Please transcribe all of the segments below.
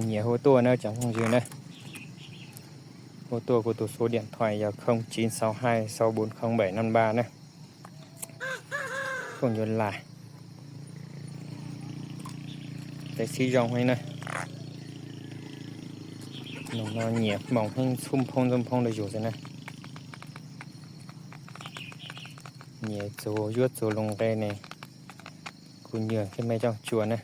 Nyiam hu tuaj na cov phooj ywg na. Hu tuaj kuv tus số điện thoại yog không chín sáu hai sáu bốn không bảy năm ba na. Phooj ywg lam, tej xib zoo heev na. Nws no nyiam hmoov heev, txhub phoob txhub phoob rau yus xwb na. Nyiam txug yuav txug lus nqe ne, kuv nyuag thiab mej coj cua na.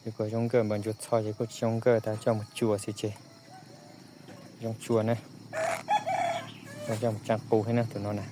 Yus kuj zoo nkauj npaum ntsug txho ces kuj tsis zoo nkauj, tas coj mus cua xwb ces zoo cua na. Coj mus tsaa qus thiab na tus no na.